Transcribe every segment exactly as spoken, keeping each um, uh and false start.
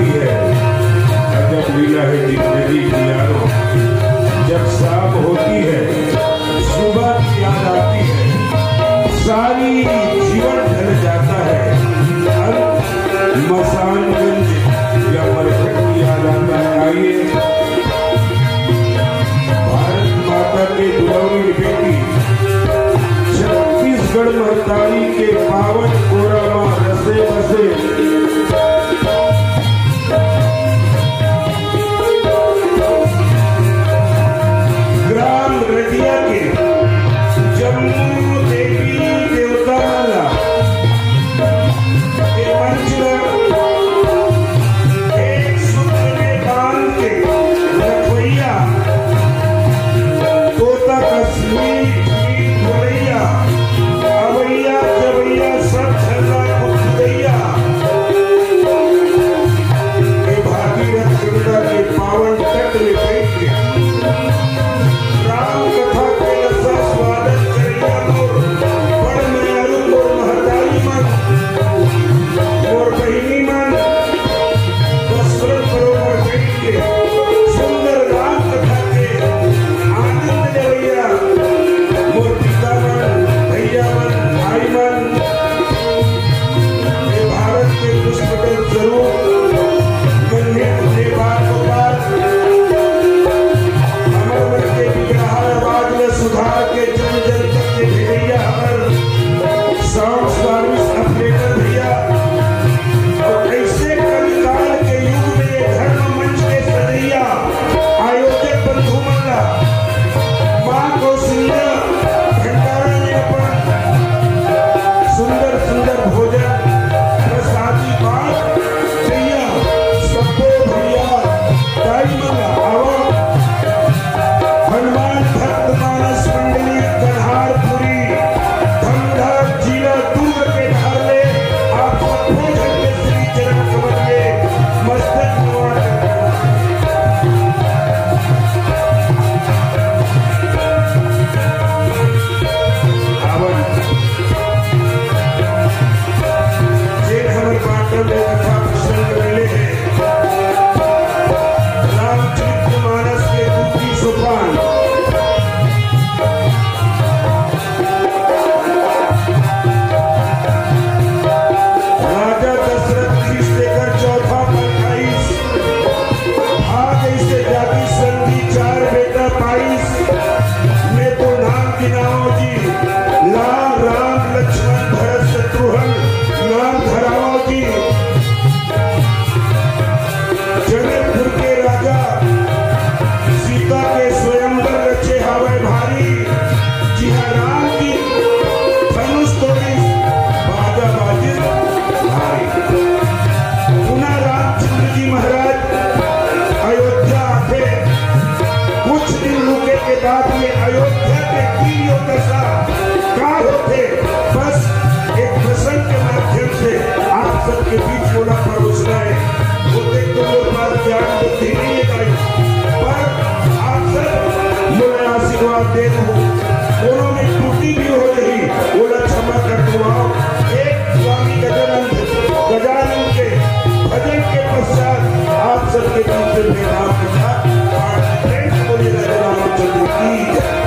है। अजब लीला है जिंदगी की यारो, जब शाम होती है, सुबह की याद आती है, सारी जीवन ढल जाता है, अंत मसानगंज या मरघट की याद आता है। आइए, भारत माता के दुलारी बेटी, छत्तीसगढ़ महतारी के पावन कोरा मा रसे बसे ग्राम रटिया के जम्मो देवी देवता मन ला ए मंच ला एक सूत्र में बांध के रखवैया, तोता कस मीठ मीठ बोलैया, अवैया जवैया सब झन ला गुदगुदैया। ए भागीरथ गंगा के पावन तट में बैठ के राम कथा के रसास्वादन करैया मोर बड़ मयारू मोर महतारी मन, मोर बहिनी मन, दशरथ सरोवर बैठ के सुंदर राम कथा के आनंद लेवैया मोर पिता मन, भैया मन, भाई मन, ये भारत के पुष्पगल स्वरूप मन हे, अपने बाल गोपाल, हमर मन के बिगड़ाए आवाज में सुधार के जन जन तक के भेजैया हमर साउंड सर्विस ऑपरेटर भैया, और ऐसे कलिकाल के युग में ये धर्म मंच के सजैया आयोजक बंधु मन ला माँ कौशल्या भंडारा में अपन सुंदर सुंदर भोजन प्रसादी बांट भैया, सब्बो भैया, दाई मन ला आवा। हनुमान भक्त मानस मंडली कन्हारपुरी, धमधा जिला दुर्ग के डहर ले आप सब्बो झन के श्री चरण कमल में मस्तक नवा करके आवन। जेन हमर पाटन में कथा प्रसंग मिले हे, रामचरित मानस के दूसरी सोपान। राजा दशरथ ऋषि तेकर चौथा पन खाइस, भाग ऐसे जाति संधि चार बेटा पाइस, मैं तो नाम गिनाओ जी, लाल राम लक्ष्मण भरत शत्रुघ्न नाम धराओ जी। जनकपुर के राजा सीता के स्वयंवर रचे हवय भारी, जिहां राम जी धनुष तोड़िस, बाजा बाजिस भारी। पुनः रामचंद्र जी महाराज अयोध्या आथे। कुछ दिन रुके के बाद ये अयोध्या के दीन दुर्दशा का होथे, बस एक प्रसंग के माध्यम से आप सबके बीच मोला परोसना हे। ओतेक तो मोर पास ज्ञान बुद्धि नहीं हे भाई, पर आप सब मोला आशीर्वाद दे दो। कोनो में त्रुटि भी हो रही, ओला क्षमा कर दो। एक स्वामी गजानंद, गजानंद के भजन के पश्चात आप सबके बीच में भेंट होगा। प्रेम से बोलिए राधे रामचंद्र की जय।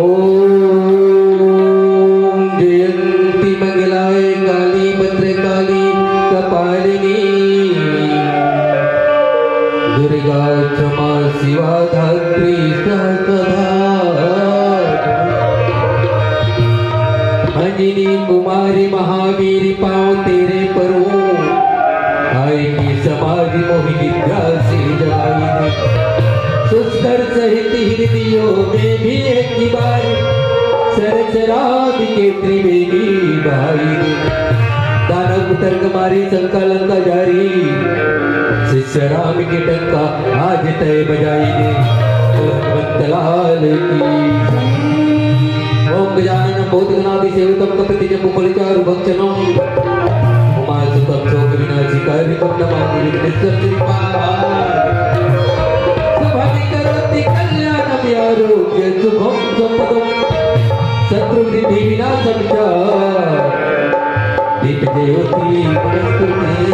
ओम जयंती मंगलाय काली भद्रकाली कपालिनी दुर्गा क्षमा शिवा धात्री सदा। अंजनी कुमारी महावीर पाँव तेरे परो, आए की समाधि मोहि निद्रा से जगाई दे। सुस्तर सहित हृदयों में भी एक बार सरसराम के त्रिवेणी बहाई दे। दानव कुतर्क मारी शंका लंका जारी, शिष्य राम के डंका आज तय बजाई दे। भगवंत लाल की। ओम गजानन भूत गणाधि सेवितम कपित जम्बू फल चारु भक्षणम। उमा सुतम शोक विनाशिका रिकम नमामि विघ्नेश्वर श्री पाद। शुभम करोति कल्याणम आरोग्य सुखम संपदम। शत्रु विधि विनाशम च। दीप ज्योति नमस्तुते।